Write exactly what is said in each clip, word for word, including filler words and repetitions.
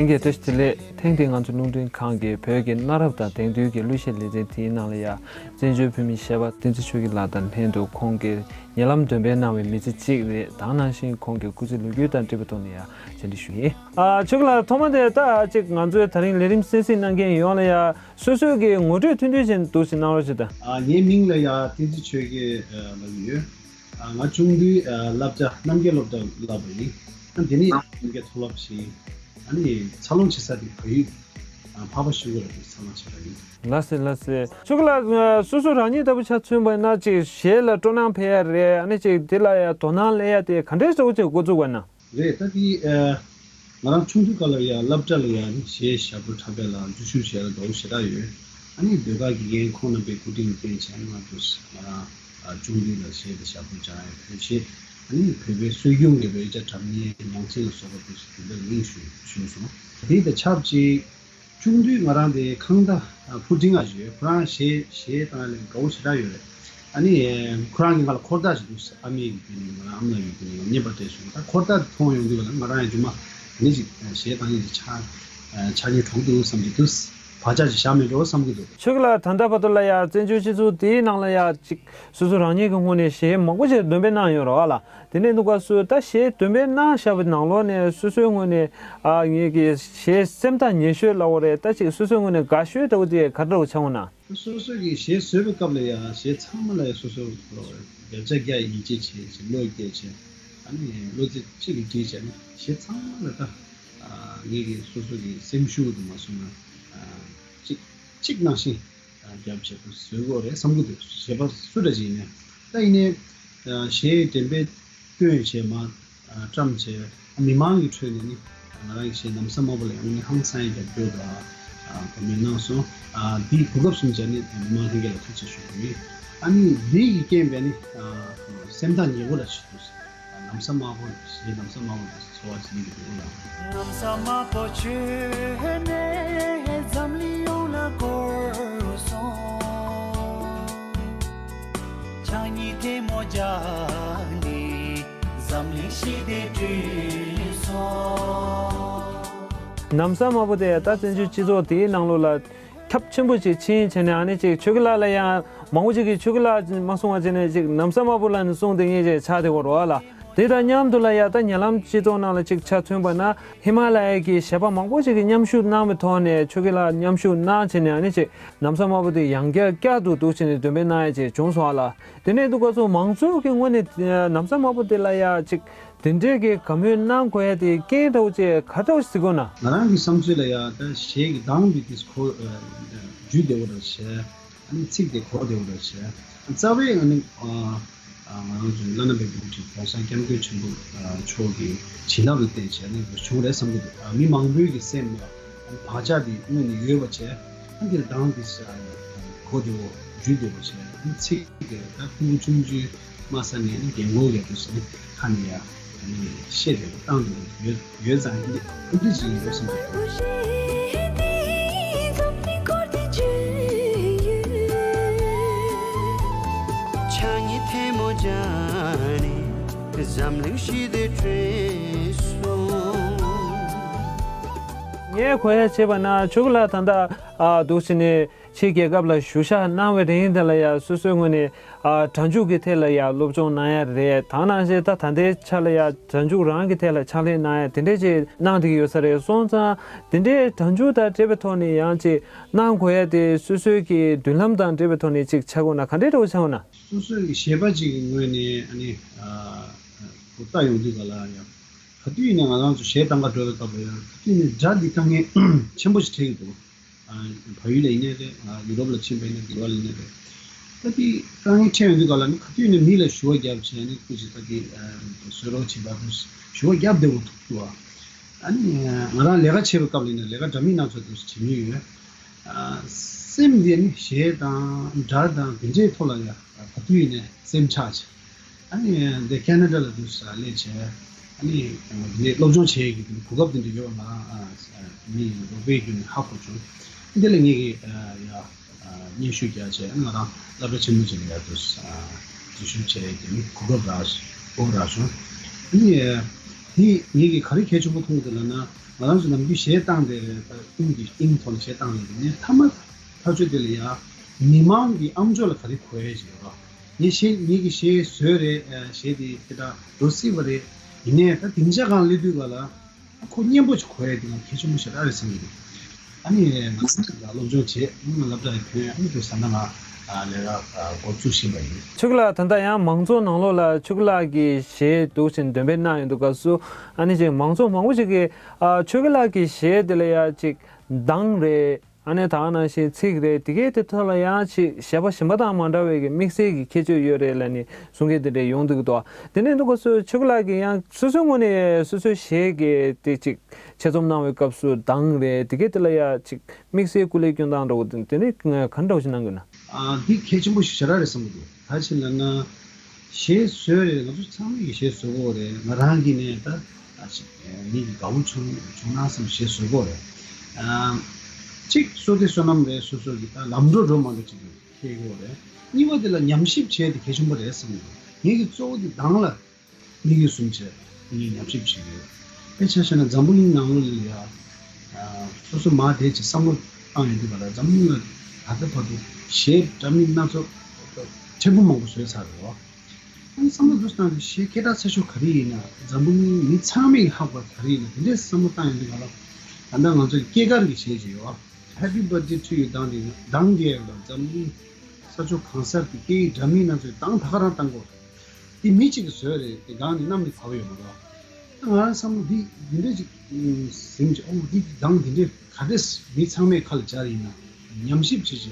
ལྷན་རྒྱས་བཀྲ་ཤིས་བདེ་ལེགས། ཐེངས་འདིའི་ང་ཚོ་རླུང་འཕྲིན་ཁང་གིས་བོད་ཀྱི་གནའ་རབས་དང་དེང་དུས་ཀྱི་གླུ་གཞས་ལེ་ཚན་དེའི་ནང་ལ་ཡང་བཙན་བྱོལ་བོད་མིའི་གཞས་པ་བསྟན་འཛིན་ཆོས་སྐྱིད་ལགས་དང་ལྷན་དུ་ཁོང་གིས་ཉེ་ལམ་འདོན་སྤེལ་གནང་བའི་མི་ཚེ་གཅིག་རེད། དེ་ནང་བཞིན་ཁོང་གི་སྐུ་ཚེའི་ལོ་རྒྱུས་དང་འབྲེལ་བའི་ཐོག་ནས་ཡང་བཅར་འདྲི་ཞུ་ཡིན། ཨ། ཆོས་སྐྱིད་ལགས། ཐོག་མ་དེ་ད་ཅིག་ང་ཚོའི་ད་རིང་ལས་རིམ་གསན་གཟིགས་གནང་མཁན་ཡོངས་ལ་ཡང་སོ་སོའི་གི་ངོ་སྤྲོད་ཐུང་ཐུང་ཅིག་འདུག་ཅིག་གནང་རོགས་བྱེད་དང་། ཨ། ངའི་མིང་ལ་ཡང་བསྟན་འཛིན་ཆོས་སྐྱིད་ལབ་ཀྱི་ཡོད། ཨ། ང་ཆུང་དུས་ཨ་བསླབ་བྱ་རྣམ་རྒྱལ་སློབ་གྲྭར་བསླབས་པ་ཡིན། ཨ། དེ་ནས་ཡང་རྣམ་རྒྱལ་མཐོ་སློབ་ཕྱིན། ཨ་ནི་འཚར་ལོངས་བྱེད་ས་དེ་བལ་ཡུལ། ཨ། འཕགས་པ་ཤིང་ཀུན་ལ་དེ་འཚར་ལོངས་བྱས་པ་ཡིན། ལགས་སེ་ལགས་སེ། ཆོས་སྐྱིད་ལགས། སོ་སོ་རང་ཉིད་ལྟ་བུ་ཆ་མཚོན་པ་ཡིན་ན་ཅིག་གཞས་ལ་སྤྲོ་སྣང་འཕེལ་ཡ་རེད། ཨ་ནི་ཅིག་དེ་ལ་ཡ་དོ་སྣང་སླེབས་ཡ་དེ་ག་འདྲས་འདྲ་བོ་ཅིག་འགོ་བཙུགས་པ་ཡིན་ན། རེད། ད་དེ་ཨ་ང་རང་ཆུང་དུས་སྐབས་ལ་ཡ་སློབ་གྲྭ་ལ་ཡ་ནི་གཞས་ཞབས་བྲོ་འཁྲབ་པ་ལ་འཛུལ་ཞུགས་བྱས་ལ་དགའ་བོ་ཞེ་དྲག་ཡོད། ཨ་ནི་ཟློས་གར་དགེ་རྒན་ཁོང་རྣམ་པས་སྐུ་དྲིན་བརྟེན་བྱས་ང་ཚོ་ང་རང་ཨ་ཆུང་དུས་ལ་གཞས་དང་ཞབས་བྲོ་སྦྱང་ཡ་བོད་གཞས། ཨ་ནི་བོད་པའི་སྲོལ་རྒྱུན་གྱི་བོད་རྒྱ་སྒྲ་སྙན་ནང་ཆེན་ལ་སོགས་པ་དེ་ཚོ་དེ་འདྲ་གླེང་ཞུ་ཞུས་སོང་། དེ་དང་ཆབས་ཅིག་ཆུང་དུས་ང་རང་དེ་ཁང་བདག་ཕུར་སྐྲུན་ང་ཞིག་ཡོད། ཁོ་རང་གཞས་གཞས་བཏང་ཡ་ལ་དགའ་བོ་ཞེ་དྲག་ཡོད་རེད། ཨ་ནི་ཁོ་རང་གིས་ང་ལ་འཁོར་ཐག་ཞིག་འདུག་ཟེར། ཨ་མའི་གི་དེ་ནི་ང་རང་ཨ་མ་ལགས་ཀྱི་དེ་ནི་རྔན་པ་སྤྲད་སོང་། ད་འཁོར་ཐག་དེ་མཐོང་ཡོང་དུས་ང་རང་ཡང་རྗེས་མ་དེ་ནི་ཅིག་གཞས་བཏང་ཡ་ཅིག་ཆགས་ཆགས་ཉེན་འགྲོ་གི་འདུག་བསམ་གྱི་འདུག་བག་ཆགས་ཅིག་བཞག་མེད་འགྲོ་བསམ་གྱི་འདུག་ཆོས་སྐྱིད་ལགས། ད་ལྟ་བར་དུ་ལ་ཡ་བཙན་བྱོལ་སྤྱི་ཚོགས་དེའི་ནང་ལ་ཡ་ཅིག་སོ་སོ་རང་ཉིད་ཀྱི་ངོས་ནས་གཞས་མང་པོ་ཞིག་འདོན་སྤེལ་གནང་ཡོད་རེད་བ་ལ། དེ་ནས་འདུག་ག་སུ་ད་གཞས་འདོན་སྤེལ་གནང་བཞག་པའི་ནང་ལོགས་ནས་སོ་སོའི་ངོས་ནས་ཨ་ངེད་ཀྱི་གཞས་སེམས་ཐག་ཉེ་ཤོས་ལབ་དགོས་རེད། ད་ཅིག་སོ་སོའི་ངོས་ནས་དགའ་ཤོས་འདྲ་བོ་དེ་ག་འདྲ་བོ་ཆགས་འོང་ན། སོ་སོ་གི་གཞས་བཟོས་པའི་སྐབས་ལ་ཡང་གཞས་ཚང་མ་ལ་ཡང་སོ་སོ་རྒྱབ་ཆ་རྒྱག་ཡིད་ཆེས་བྱེད་ཅིག་བློ་སྐྱེད་བྱས། ཨ་ནི་བློ་རྩེ་གཅིག་གིས་སྒྲིལ་བྱས་ནས་གཞས་ཚང་མ་ལ་ད་ངེད་ཀྱི་སོ་སོ་གི་སེམས་ཤུགས་དུ་མ་སོང་ན་གཅིག་གཅིག་ནང་བཞིན། རྒྱབ་བྱས་པ་བཟོ་དགོས་རེད་བསམ་གྱི་འདུག་གཞས་པ་སུ་འདྲ་ཅིག་ཡིན་ནའི། ད་ཡིན་ནའི་གཞས་འགྲེམས་སྤེལ་སྟོན་བྱས་མ་བཀྲམ་བྱས་མི་མང་གི་ཁྲོད་ནས་ནི་ང་རང་གི་གཞས་ལམ་སང་དམར་པོ་ལ་ཡང་ནི་ཧང་སང་ཡང་རྒྱབ་སྐྱོར་དང་གོ་མེན་གནང་སོང་། འདིའི་གོ་སྐབས་སུ་བྱས་ནི་མི་མང་ལྷན་རྒྱས་ལ་ཐུགས་རྗེ་ཆེ་ཞུ་གི་ཡིན། ཨ་ནི་འདི་ཡི་རྐྱེན་པས་ནི་སེམས་ཐག་ཉེ་བོ་ལ་བྱེད་དུས། ལམ་སང་དམར་པོ་ཞེས་ལམ་སང་དམར་པོ་ཚོར་བ་བྱེད་ཀྱི་འདུག་ལ། ལམ་སང་དམར་པོ་བྱོན་ནས་འཛམ་གླིང་ཡོངས་ལ་བསྐོར་སོང་། ཕྱག་གཉིས་ཐལ་མོ་སྦྱར་ནས་འཛམ་གླིང་ཞི་བདེ་བསྐྲུན་སོང་། ལམ་སང་དམར་པོ་དེ་ད་བཙན་བྱོལ་སྤྱི་ཚོགས་དེའི་ནང་ལོགས་ལ། ཁྱབ་ཆེན་པོ་ཅིག་ཕྱིན་བྱས་ནས་ཨ་ནི་ཅིག་ཆོས་སྐྱིད་ལགས་ལ་ཡང་མང་པོ་ཅིག་གིས་ཆོས་སྐྱིད་ལགས་མ་གསུང་བ་བྱས་ནས་ཅིག་ལམ་སང་དམར་པོ་ལ་ནི་གསུངས་ཏེ་ངེས་ཅིག་ཆགས་བསྡད་ཡོད་རེད་བ་ལ། དེ་དང་མཉམ་དུ་ལ་ཡ་ད་ཉེ་ལམ་སྤྱི་ཚོགས་ནང་ལ་ཅིག་ཆ་མཚོན་པ་ན་ཧི་མ་ལ་ཡ་གི་གཞས་པ་མང་པོ་ཅིག་གིས་མཉམ་ཞུགས་གནང་བའི་ཐོག་ནས་ཆོས་སྐྱིད་ལགས་མཉམ་ཞུགས་གནང་བྱས་ནས་ཨ་ནི་ཅིག་ལམ་སང་དམར་པོ་དེ་ཡང་བསྐྱར་བསྐྱར་དུ་འདུག་བྱས་ནས་འདོན་སྤེལ་གནང་ཡ་ཅིག་བྱུང་སོང་བ་ལ། དེ་ནས་འདུག་ག་ཚོ་མང་ཚོགས་ཀྱི་ངོས་ནས་ལམ་སང་དམར་པོ་དེ་ལ་ཡ་ཅིག་དེ་འདྲས་ཀྱི་དགའ་མོས་གནང་དགོས་ཡ་དེ་རྐྱེན་འདྲ་བོ་ཅིག་ག་འདྲ་བོ་ཞིག་གོ་ན། ང་རང་གི་བསམ་ཚུལ་ལ་ཡ་ད་གཞས་ཀྱི་གདངས་འདི་དེ་གོ་རྒྱུས་བདེ་བོ་འདྲ་བྱས། ཨ་ནི་ཚིག་དེ་གོ་བདེ་བོ་འདྲ་བྱས། རྩ་བའི་ཨ་ནི་ང་རང་ཚོའི་བླ་ན་མེད་པའི་དབུ་ཁྲིད་༸གོང་ས་༸སྐྱབས་མགོན་ཆེན་པོ་མཆོག་གི་བྱིན་རླབས་ལ་བརྟེན་བྱས་ནས་བྱུང་རེད་བསམ་གྱི་འདུག་མི་མང་པོའི་གི་སེམས་ལ་བག་ཆགས་དེ་དངོས་ནས་ཡོད་པ་བྱས། ཨ་འདིར་གདངས་དེ་གོ་བདེ་བོ་རྒྱུས་བདེ་བོ་བྱས། ཨ་ནི་ཚིག་དེ་ད་ཕྲུ་གུ་ཆུང་ཆུང་། མ་ས་ནས་རྒན་གོག་ཡག་པོ་ཟེར་ནས་ཁ་ནས་ཡ་ནས་བཤད་དེ་བཏང་དེ་ཡོད་ཡོད་ཙང་འདི་འདི་ཅིག་ཡོད་སེམས་ཀྱི། ཕྱག་གཉིས་ཐལ་མོ་སྦྱར་ནས་འཛམ་གླིང་ཞི་བདེ་བསྐྲུན་སོང་། ངས་གོ་ཡ་བྱས་པ་ན་ཆོས་སྐྱིད་ལགས་ད་ལྟ་ཨ་འདུག་སེ་ནས། ཕྱི་རྒྱལ་ཁབ་ལ་བཞུགས་ཞག་གནང་བའི་རིང་དེ་ལ་ཡང་སོ་སོའི་ངོས་ནས་ཨ་སྒྲ་འཇུག་གི་ཐད་ལ་ཡང་སློབ་སྦྱོང་གནང་ཡ་རེད། དེ་ནང་བཞིན་ད་ད་ལྟའི་ཆ་ལ་ཡང་སྒྲ་འཇུག་རང་གི་ཐད་ལ་ཕྱག་ལས་གནང་ཡ་དེ་འདྲས་ཅིག་གནང་བསྡད་ཀྱི་ཡོད་ས་རེད། སོང་ཙང་དེ་འདྲའི་སྒྲ་འཇུག་དང་འབྲེལ་བའི་ཐོག་ནས་ཡང་ཅིག་གནང་དགོས་ཡ་དེ་སོ་སོའི་གི་མདུན་ལམ་དང་འབྲེལ་བའི་ཐོག་ནས་ཅིག་ཆགས་དགོས་ན་ག་འདྲས་འདྲ་བོ་ཆགས་འོང་ན། སོ་སོའི་གི་གཞས་པ་ཅིག་གི་ངོས་ནས་ཨ་ནི་ཨ་ཁོ་ལྟ་ཡོང་དུས་ག་ལ་ཡང་ག་དུས་ཡིན་ན་ང་རང་ཚོ་གཞས་གཏང་ག་འགྲོ་བའི་སྐབས་ལ་ཡང་ག་དུས་ཡིན་ན་སྒྲ་འདི་དཀའ་ངལ་ཆེན་པོ་ཞིག་འཕྲད་ཀྱི་འདུག་ཨ་བལ་ཡུལ་ལ་ཡིན་ནའི་རེད། ཨ་ཡུ་རོབ་ལ་ཕྱིན་པ་ཡིན་ན་འགྱུར་བ་ལ་ཡིན་ནའི་རེད། ད་དེ་དཀའ་ངལ་འཕྲད་ཡོང་དུས་ག་ལ་ནི་ག་དུས་ནས་མི་ལ་ཞུ་བ་བརྒྱབ་བྱས་ནས་སྐུ་མཁྱེན་ད་དེ་བཟོ་རོགས་བྱེད་པ་དང་ཞུ་བ་བརྒྱབ་བདེ་བོ་ཐུག་ཐུབ་པ། ཨ་ནི་ང་རང་ལས་ཀ་བྱེད་པའི་སྐབས་ལ་ཡིན་ན་ལས་ཀ་འདྲ་མིན་སྣ་ཚོགས་དེ་བྱེད་མྱོང་ཡོད། ཨ་སེམས་དེ་ནི་གཞས་དང་སྒྲ་དང་དེ་འདྲའི་ཐོག་ལ་ཡ་ག་དུས་ཡིན་ནའི་སེམས་ཆགས་བྱས། ཨ་ནི་འདི་ཁེ་ན་ཌ་ལ་དུ་ས་སླེབས་བྱས། ཨ་ནི་འདི་སློབ་སྦྱོང་བྱེད་ཀྱི་གོ་སྐབས་དེ་འདྲ་ཡོད་ལ། ཨ་མི་རོགས་པའི་བརྒྱུད་ནས་ཧ་གོ་བྱུང་། འདི་ལ་ངེད་ཀྱིས་ཡ་སྙན་ཞུ་རྒྱག་བྱས། ང་རང་སློབ་གྲྭ་ཆེན་མོ་ཅིག་ལ་ཡ་དུ་འཛུལ་ཞུགས་བྱས་ཀྱི་གོ་སྐབས་རག་གོ་རག་བྱུང་། ཨ་ནི་འདི་ངེད་ཀྱིས་ག་རེ་གལ་ཆེན་པོ་མཐོང་གི་འདུག་ལབ་ན། ང་རང་ཚོ་ནམ་རྒྱུན་གཞས་བཏང་དེ་རེད། ད་དབྱིངས་ཀྱི་དབྱིངས་ཐོག་ནས་གཞས་བཏང་དེ་རེད། ངས་མཐའ་མ་ཐག་གཅོད་དེ་ལ་ཡ་མི་མང་གི་ཨམ་ཅོག་ལ་ག་རེ་གོ་ཡ་ཞིག་ཡོད་རོགས། ངས་གཞས་ངེད་ཀྱི་གཞས་བཟོས་རེད། གཞས་དེ་དེ་འདྲ་འགྲོ་སྲིད་པ་རེད། ཡིན་ནའི་ད་སྡིངས་ཆ་སྒང་སླེབས་དུས་ག་ལ་ཁོ་སྙན་པོ་ཅིག་གོ་ཡ་དེ་ང་གལ་ཆེན་པོ་ཞེ་དྲག་རེད་བསམ་གྱི་འདུག་ཨ་ནི་ང་ཚོ་ལ་སློབ་སྦྱོང་བྱས། ང་སློབ་གྲྭ་ཡི་ཐོན། ཨ་ནི་དུས་ས་ན་ང་ལས་ཀ་འགོ་བཙུགས་བཞིན་པ་ཡིན། ཆོས་སྐྱིད་ལགས། ད་ལྟ་ཡང་མང་ཚོགས་ནང་ལོགས་ལ་ཆོས་སྐྱིད་ལགས་ཀྱི་གཞས་འདུག་ཅིང་འདོན་སྤེལ་གནང་ཡོང་དུས་སྐབས་སུ། ཨ་ནི་ཅིག་མང་ཚོགས་མང་པོ་ཞིག་གིས་ཨ་ཆོས་སྐྱིད་ལགས་ཀྱི་གཞས་དེ་ལ་ཡ་ཅིག་གདངས་རེད། ཨ་ནི་ད་ག་ནང་བཞིན་ཚིག་རེད། དེ་གའི་དེ་ཐོག་ལ་ཡང་ཅིག་གཞས་པ་གཞན་པ་དང་མ་འདྲ་བའི་གི་དམིགས་བསལ་གྱི་ཁྱད་ཆོས་ཡོད་རེད་ལབ་ནས་གསུང་མཁན་དེ་འདྲ་ཡོང་གི་འདུག་དེ་ནས་འདུག་སྐབས་སུ་ཆོས་སྐྱིད་ལགས་ཀྱིས་ཡང་སོ་སོའི་ངོས་ནས་སོ་སོའི་གཞས་ཀྱི་དེ་ཅིག་ཆེད་རྩོམ་གནང་བའི་སྐབས་སུ་གདངས་རེད། དེ་གའི་དེ་ལ་ཡ་ཅིག་དམིགས་བསལ་སྐུ་ལས་སྐྱོན་སྟངས་འདྲ་བོ་དེ་དེ་ནི་ག་འདྲ་བོ་ཞིག་གནང་གི་ན། ཨ་འདི་གལ་ཆེན་པོ་ཞིག་ཞེ་དྲག་རེད་བསམ་གྱི་འདུག་ག་ཅི་ལབ་ན། གཞས་བཟོས་རེད། ང་ཚོ་ཚང་མས་ཀྱི་གཞས་བཟོ་གི་ཡོད་རེད། ང་རང་གིས་ནས་ད་ཨ་ཅིག་མི་གི་དགའ་བོ་བྱུང་བྱུང་ན་བསམ་གཞས་བཟོ་གི་ཡོད་རེད། ཨ་གཅིག་བསོད་བདེ་བསོད་ནམས་རེད། སོ་སོ་གི་ད་ལམ་འགྲོ་འགྲོ་མ་འགྲོ་ཅིག་ཁེལ་གི་ཡོད་རེད། གཉིས་པ་དེ་ལ་ཉམས་ཞིབ་བྱས་ཏེ་གལ་ཆེན་པོ་རེད་བསམ་གྱི་འདུག་ངེད་ཀྱི་གཙོ་བོ་དེ་གདངས་ལ་དམིགས་ཡུལ་བཟུང་བྱས་ངས་ཉམས་ཞིབ་བྱེད་ཀྱི་ཡོད། དཔེ་ཆ་བཞག་ན་འཛམ་བུ་གླིང་ནང་ལོགས་ལ་ཡ། ཨ་སོ་སོ་མ་དེ་ཅིག་བསམ་བློ་བཏང་ཡོང་དུས་ག་ལ་འཛམ་བུ་གླིང་ལ་ད་ལྟ་བར་དུ་གཞས་འདྲ་མིན་སྣ་ཚོགས་ཕྲན་བུ་མང་པོ་བཟོས་ཚར་རེད་བ། ཨ་ནི་བསམ་བློ་འདུག་སེ་བཏང་ནས་གཞས་སྐད་གྲགས་ཆེ་ཤོས་ག་རེ་ཡིན་ན། འཛམ་བུ་གླིང་མི་ཚང་མས་ཧ་གོ་བ་ག་རེ་ཡིན་ན། དེ་འདྲས་བསམ་བློ་བཏང་ཡོང་དུས་ག་ལ་ད་ལྟ་ང་ཚོ་སྐྱེས་སྐར་གྱི་གཞས་ཅིག་ཡོད་བ། Happy Birthday to you གདངས་དེ་གདངས་དེ་ཡང་འཛམ་བུ་གླིང་ས་ཕྱོགས་གང་སར་དེ་སྐད་ཡིག་འདྲ་མིན་སྣ་ཚོགས་གདངས་ད་ག་རང་བཏང་གོ། དེ་མི་གཅིག་གིས་བཟོས་རེད། དེ་གདངས་དེ་གནམ་ནས་བབས་ཡོད་མ་རེད། ད་ང་རང་བསམ་བློ་འདི་འདི་འདྲ་ཅིག་ཟིན་བྱས། ཨོ་འདི་གདངས་འདི་འདྲ་ག་འདྲས་མི་ཚང་མས་ཁ་ལ་སྦྱར་ཡིན་ན་ཉམས་ཞིབ་བྱེད་བྱས་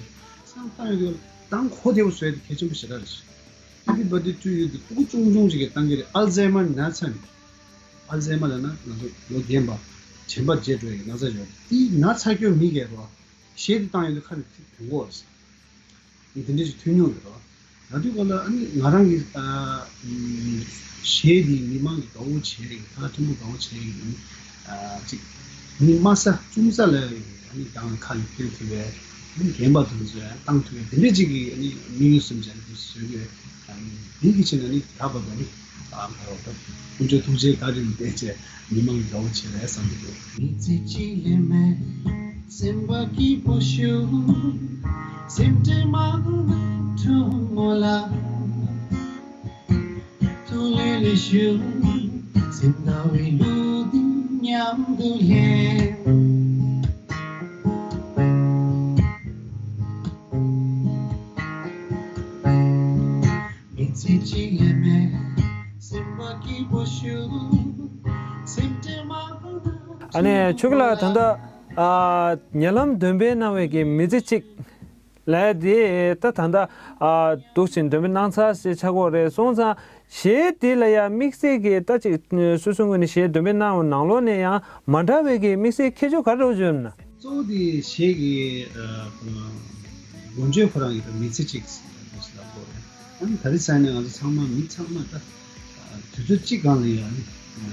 བསམ་བློ་བཏང་ཡོང་དུས་གདངས་གོ་བདེ་བོ་བཟོས་དེ་གལ་ཆེན་པོ་ཞེ་དྲག་རེད། Happy Birthday to you འདི་སྤུ་གུ་ཆུང་ཆུང་ཅིག་གིས་བཏང་གི་རེད། ཨལ་ཛའི་མར་ན་ཚ་ནས། ཨལ་ཛའི་མར་ལབ་ན་ང་ཚོ་ལོ་རྒན་པ་དྲན་པ་བརྗེད་འགྲོ་ཡི་ན་ཚ་ཡོད་རེད། དེ་ན་ཚ་སྐྱོན་མི་གས་རོ། གཞས་དེ་བཏང་ཡོང་དུས་ཁ་ནས་ཐིག་དོན་གོ་རེད། འདི་འདྲ་ཞིག་ཐོན་མྱོང་ཡོད་རོ། ང་དུས་ག་ལ་ཨ་ནི་ང་རང་གི་ཨ་གཞས་འདི་མི་མང་གི་དགའ་བོ་བྱས་ཡིན། ཁ་ཐུན་མོང་དགའ་བོ་བྱས་ཡིན། ཨ་ཅིག་མི་དམའ་ས་ཆུང་ས་ལ་ཨ་ནི་གདངས་ཁ་ལ་ཐོན་ཐུབ་པའི་ཨ་ནི་རྒན་པ་དེ་ཚོས་བཏང་ཐུབ་པའི་དེ་འདྲ་ཅིག་གི་ཨ་ནི་དམིགས་ཡུལ་བཟུང་བྱས་ནས་བཟོས་ཡོད། ཨ་ནི་འདི་གི་ཆེད་ནས་ཨ་ནི་ད་བར་དུ་ཨ་ནི་ཨ་ཁ་རོག་ད་ཀུན་སྤྱོད་ཐུགས་རྗེ་བཀའ་དྲིན་བརྟེན་བྱས་མི་མང་གི་དགའ་བོ་བྱས་རེད་བསམ་གྱི་འདུག་མི་ཚེ་གཅིག་ལས་མེད། སེམས་པ་སྐྱིད་པོ་ཞུ། སེམས་ཁྲལ་མ་འཐུང་ངོ་ལ། ཐུགས་ལས་ལས་ཞུ། སེམས་དགའ་བའི་གླུ་འདི་མཉམ་དུ་ལེན། མི་ཚེ་གཅིག་ལས་མེད། སེམས་པ་སྐྱིད་པོ་ཞུ། སེམས་ཁྲལ་མ་འཐུང་ངོ་ལ། ཨ་ནི་ཆོས་སྐྱིད་ལགས་ད་ལྟ་ཨ་ཉེ་ལམ་འདོན་སྤེལ་གནང་བའི་གི་མི་ཚེ་གཅིག་ལབ་དེ་ད་ད་ལྟ་ཨ་འདུག་ཅིང་འདོན་སྤེལ་གནང་ཚར་ཞེས་ཆགས་ཀྱི་ཡོད་རེད། སོང་ཙང་གཞས་དེ་ལ་ཡང་དམིགས་བསལ་གྱི་ད་ཅིག་སོ་སོའི་ངོས་ནས་གཞས་འདོན་སྤེལ་གནང་བའི་ནང་ལོགས་ནས་ཡང་མ་འདྲ་བའི་གི་དམིགས་བསལ་ཁྱད་ཆོས་ག་རེ་འདྲ་བོ་ཅིག་ཡོད་ན། གཙོ་བོ་དེ་གཞས་ཀྱི་ཨ་མགོ་བརྗོད་ཁོ་རང་གི་ད་མི་ཚེ་གཅིག་ཟེར་ལབ་དགོས་རེད། ཨ་ནི་ད་རེས་ས་ནས་ང་ཚོ་ཚང་མ་མི་ཚང་མ་ད་དུས་ཚོད་གཅིག་སྒང་ལ་ཡང་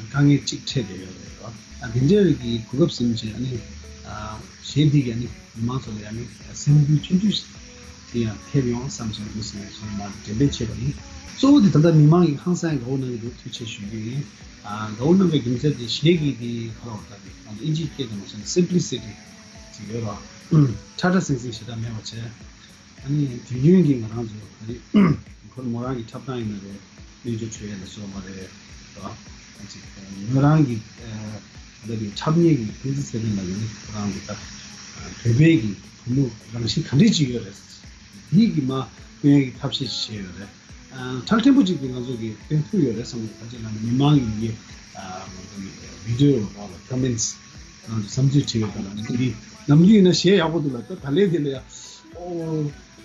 དཀའ་ངལ་གཅིག་འཕྲད་བསྡད་ཡོད་རེད་བ། ཨ་དེ་འདྲའི་གི་གོ་སྐབས་ཟིན་བྱས་ཨ་ནི་ཨ་གཞས་འདི་གི་ཨ་ནི་མི་མང་ཚོ་ལ་ཡང་ནི་སེམས་འགུལ་ཆུང་ཆུང་ཞིག་དེ་ཡང་ཐེབས་ཡོང་བསམ་བྱས་འདུག་ཟེར་ནས་ཚོར་མ་འགྲེམས་སྤེལ་བྱས་པ་ཡིན། གཙོ་བོ་དེ་ད་ལྟ་མི་མང་གི་ཧང་སང་དགའ་བོ་གནང་གི་འདུག་ཐུགས་རྗེ་ཆེ་ཞུ་རྒྱུ་ཡིན། ཨ་དགའ་བོ་གནང་བའི་རྒྱུ་མཚན་དེ་གཞས་ཀྱི་དེ་ཁ་ལོ་ད་དེ་ཨིན་ཇིའི་སྐད་དུ་མ་སོང་ན་simplicity ཅིག་ཡོད་ར། ཁྲ་ཁྲ་སིང་སིང་ཞེ་དྲག་མེད་པ་བྱས། ཨ་ནི་དུས་རྒྱུན་གྱི་ང་རང་ཚོ་ཨ་ནི་ཁོ་མོ་རང་གི་འཁྲབ་སྟངས་ཡིན་ན་རེད། སྨན་བཅོས་འཕྲོད་ཡས་ལ་སོགས་པ་རེད། ཨ་ཅིག་མོ་རང་གི་ཨ་ད་ལྟ་གི་འཁྲབ་མཁན་གྱི་ཕན་ཚུན་ཚེ་རིང་ལགས་ཀྱིས་ནི་ཁོ་རང་གི་ད་བོད་པའི་གི་བུ་མོ་རང་བཞིན་ག་འདྲས་ཅིག་ཡོད་རེད། འདི་གི་མ་སྟོན་ཡས་ཀྱི་ཐབས་ཤེས་ཤིག་བྱས་ཡོད་རེད། ཨ་ཁྲ་ཕྲན་བུ་ཅིག་གིས་ང་ཚོ་གི་སྟོན་ཐུབ་ཡོད་རེད་བསམ་གི་འདུག་ད་ཅི་ལ་ནི་མི་མང་གི་ཡི་ཨ་ང་ཚོ་གི་བི་ཌི་ཡོ་ལ་ཁོ་མེན་ཊི་ང་ཚོ་བསམ་ཚུལ་བྲིས་ཡོད་པ་ལ་ནི་འདི་ནམ་རྒྱུན་ཡིན་ན་གཞས་ཡག་པོ་འདུག་ལ་ད་ད་ལན་འདི་ལ་ཡ་ཨོ་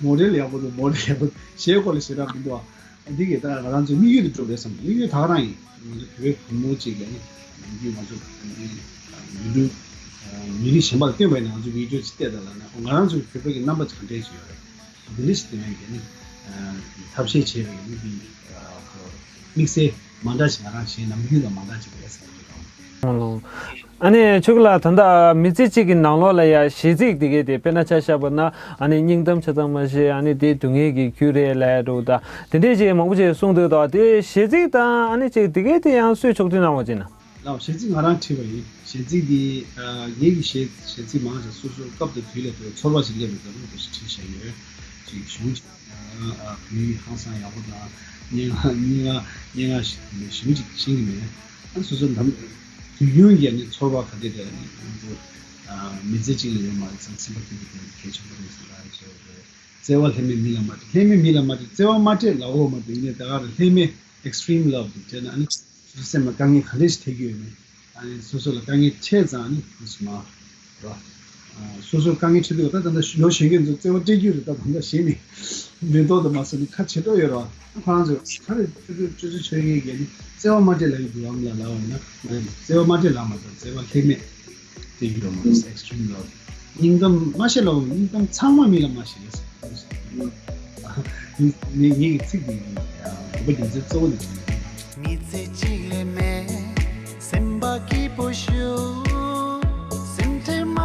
མོ་ཌེལ་ཡག་པོ་འདུག་མོ་ཌེལ་ཡག་པོ་གཞས་སྐོར་ལ་ཞེ་དྲག་མི་འདུག་ཨ་འདི་གི་ད་ང་རང་ཚོའི་དམིགས་ཡུལ་དུ་གྲུབ་རེད་བསམ། དམིགས་ཡུལ་ད་ག་རང་ཡིན། ང་ཚོ་བོད་པའི་བུ་མོ་གཅིག་གིས་ནི་ནམ་རྒྱུན་ང་ཚོ་འདི་ཡུ་ཊུབ་མི་རིགས་གཞན་པ་ལ་སྟོན་པ་ཡིན་ན་ང་ཚོ་བི་ཌི་ཡོ་ཅིག་བལྟས་ད་ལ་ནི་ང་རང་ཚོའི་བོད་པ་གི་རྣམ་པ་ཅིག་ག་འདྲས་ཅིག་ཡོད་རེད། འདི་འདྲ་ཞིག་སྟོན་ཡག་གི་ནི་ཐབས་ཤེས་བྱས་པའི་ནི་འདི་དམིགས་བསལ་མ་འདྲ་ཞིག་ང་རང་གཞས་ནམ་རྒྱུན་ལ་མ་འདྲ་ཅིག་རེད་བསམ་གྱི་འདུག་ཨ་ནི་ཆོས་སྐྱིད་ལགས་ད་ལྟ་མི་ཚེ་གཅིག་གི་ནང་ལོགས་ལ་ཡ་གཞས་ཚིག་དེ་གའི་དེ་དཔེར་ན་ཆ་བཞག་པ་ན་ཨ་ནི་སྙིང་གཏམ་ཆ་ཚང་མ་བཤད། ཨ་ནི་དེ་སྡུག་བསྔལ་གྱི་རྒྱུ་རེད་ལབ་འདུག་ད་དེ་འདྲས་ཅིག་མང་པོ་ཅིག་གསུངས་འདུག་ད་དེ་གཞས་ཚིག་དང་ཨ་ནི་ཅིག་དེ་གའི་དེ་ཡང་སུས་ཕྱོགས་སྒྲིག་གནང་བ་ཅིག་ན། ལགས། གཞས་ཚིག་ང་རང་བྲིས་པ་ཡིན། གཞས་ཚིག་འདི་ཨ་ངེད་ཀྱི་གཞས་གཞས་ཚིག་མང་ཆེ་སོ་སོ་སྐབས་དང་དུས་ལ་བབས་ཚོར་བ་ཞིག་སླེབས་པའི་སྐབས་ལ་འདུག་སེ་བྲིས་བཞག་ཡོད། ཅིག་གཞུང་ཅིག་ཨ་བོད་ཧང་སང་ཡག་པོ་དང་། སྙན་ངག་སྙན་ངག་སྙན་ངག་གཞུང་ཅིག་ཤེས་ཀྱི་མེད། ཨ་སོ་སོ་ནམ་དུས་རྒྱུན་གྱི་ནི་ཚོར་བ་ག་དེ་རེད། ཨ་མི་ཚེ་གཅིག་ལ་ཡོད་མ་རེད་ཙང་། སེམས་པ་སྐྱིད་པོ་དེ་གལ་ཆེན་པོ་རེད་ཟེར་ལབ་ཡོད་རེད། བརྩེ་བ་ལྷད་མེད་མི་ལ་མ་སྤྲད། ལྷད་མེད་མི་ལ་མ་སྤྲད། བརྩེ་བ་མ་སྤྲད་ལབ་འོ་མ་དེ་ཡིན་ནའི་ད་ག་རེ་ལྷད་མེད་extreme love དེ་བྱས་ན། ཨ་ནི་སེམས་ལ་དཀའ་ངལ་ག་འདྲས་ཤིག་འཕྲད་ཀྱི་ཡོད་མེད། ཨ་ནི་སོ་སོ་ལ་དཀའ་ངལ་འཕྲད་ཙང་ཨ་ནི་ཁུ་སིམ་ར། སོ་སོ་དཀའ་ངལ་འཕྲད་དུས་ད་ད་ལྟ་ལོ་གཞོན་སྐྱེས་ཚོ་བརྩེ་བ་སྤྲད་རྒྱུ་རེད། ད་ད་ལྟ་གཞས་ནི་མེ་ཏོག་དང་མ་སོ་ནི་ཁ་བྱེ་བྲག་ཡོད་ར། ཁོ་རང་ཚོ་ག་རེ་སྤྱོད་ཚུལ་སྤྱོད་ཚུལ་ཆོས་ངེས་ཀྱི་ནི་བརྩེ་བ་མ་སྤྲད་ལབ་ཡོད་འདུག་ཨ་མ་ལ་ལབ་འོ་ན། བརྩེ་བ་མ་སྤྲད་ལབ་མ་ཐུབ། བརྩེ་བ་ལྷད་མེད། དེ་ཡོད་མ་རེད། extreme love སྙིང་གཏམ་མ་བཤད་ལབ་འོ། སྙིང་གཏམ་ཚང་མ་མི་ལ་མ་བཤད་ཟེར། ངའི་ངའི་ཚིག་དེ་ཡིན། དགོས་པ་རྒྱུ་མཚན་གཙོ་བོ་དེ་ཡིན། མི་ཚེ་གཅིག་ལས་མེད། སེམས་པ་སྐྱིད་པོ་ཞུ། སེམས་ཁྲལ་མ་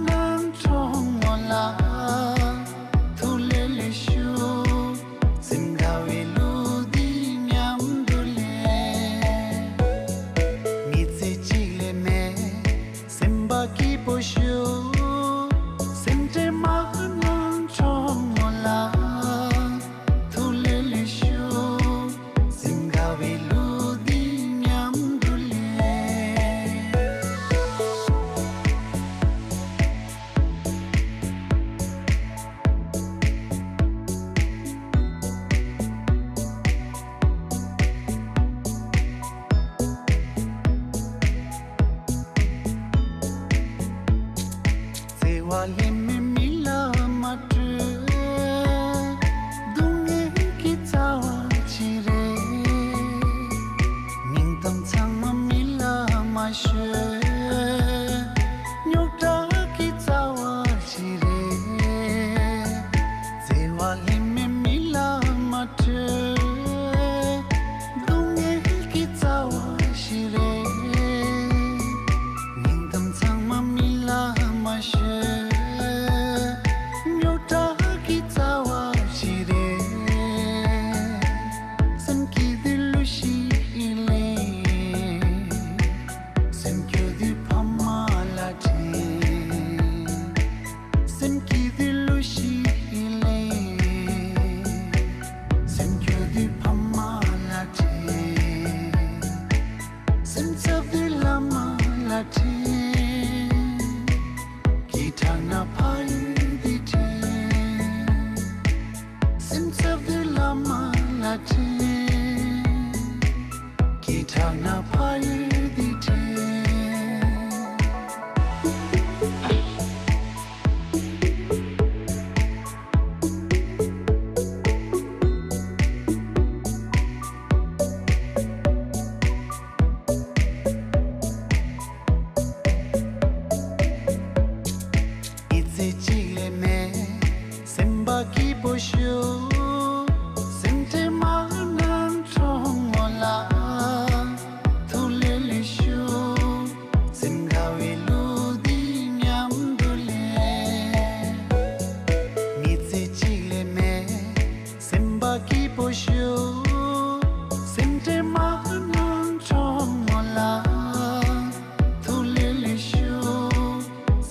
གནང་གྲོགས་མོ་ལ། ཐུགས་ལས་ལས་ཞུ། སེམས་དགའ་བའི་གླུ་འདི་མཉམ་དུ་ལེན། མི་ཚེ་གཅིག་ལས་མེད། སེམས་པ་སྐྱིད་པོ་ཞུ། སེམས་ཁྲལ་མ་གནང་གྲོགས་མོ་ལ། ཐུགས་ལས་ལས་ཞུ། སེམས་དགའ་བའི་གླུ་འདི་མཉམ་དུ་ལེན། བརྩེ་བ་ལྷད་མེད་མི་ལ་མ་སྤྲོད། སྡུག་བསྔལ་གྱི་རྩ་བ་ཅི་རེད། སྙིང་གཏམ་ཚང་མ་མི་ལ་མ་ཤོད། རྙོག་དྲ་གི་རྩ་བ་ཅི་རེད། བརྩེ་བ་ལྷད་མེད་མི་ལ་མ་སྤྲོད། སྡུག་བསྔལ་གྱི་རྩ་བ་ཞིག་རེད། སྙིང་གཏམ་ཚང་མ་མི་ལ་མ་ཤོད། རྙོག་དྲ་གི་རྩ་བ་ཞིག་རེད། སེམས་སྐྱིད་དུས་གླུ་ཞིག་ལེན། སེམས་སྐྱོ་དུས་ཕ་མ་ལ་དྲན། སེམས་སྐྱིད་དུས་གླུ་ཞིག་ལེན། སེམས་སྐྱོ་དུས་ཕ་མ་ལ་དྲན། སེམས་འཚབ་དུས་བླ་མ་ལ་དྲན། སྐད་གྲགས་ན་ཕ་ཡུལ་འདི་དྲན། སེམས་འཚབ་དུས་བླ་མ་ལ་དྲན། སྐད་གྲགས་ན་ཕ་ཡུལ་འདི་དྲན། མི་ཚེ་གཅིག་ལས་མེད། སེམས་པ་སྐྱིད་པོ་ཞུ། སེམས་ཁྲལ་མ་གནང་གྲོགས་མོ་ལ། ཐུགས་ལས་ལས་ཞུ། སེམས་དགའ་བའི་གླུ་འདི་མཉམ་དུ་ལེན། མི་ཚེ་གཅིག་ལས་མེད། སེམས་པ་སྐྱིད་པོ་ཞུ། སེམས་ཁྲལ་མ་གནང་གྲོགས་མོ་ལ། ཐུགས་ལས་ལས་ཞུ།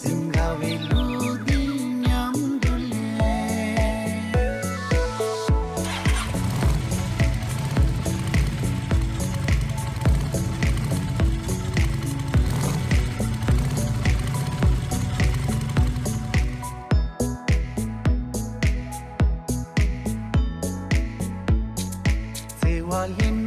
སེམས་དགའ་བའི་གླུ་འདི་མཉམ་དུ་ལེན། བརྩེ་བ་ལྷད་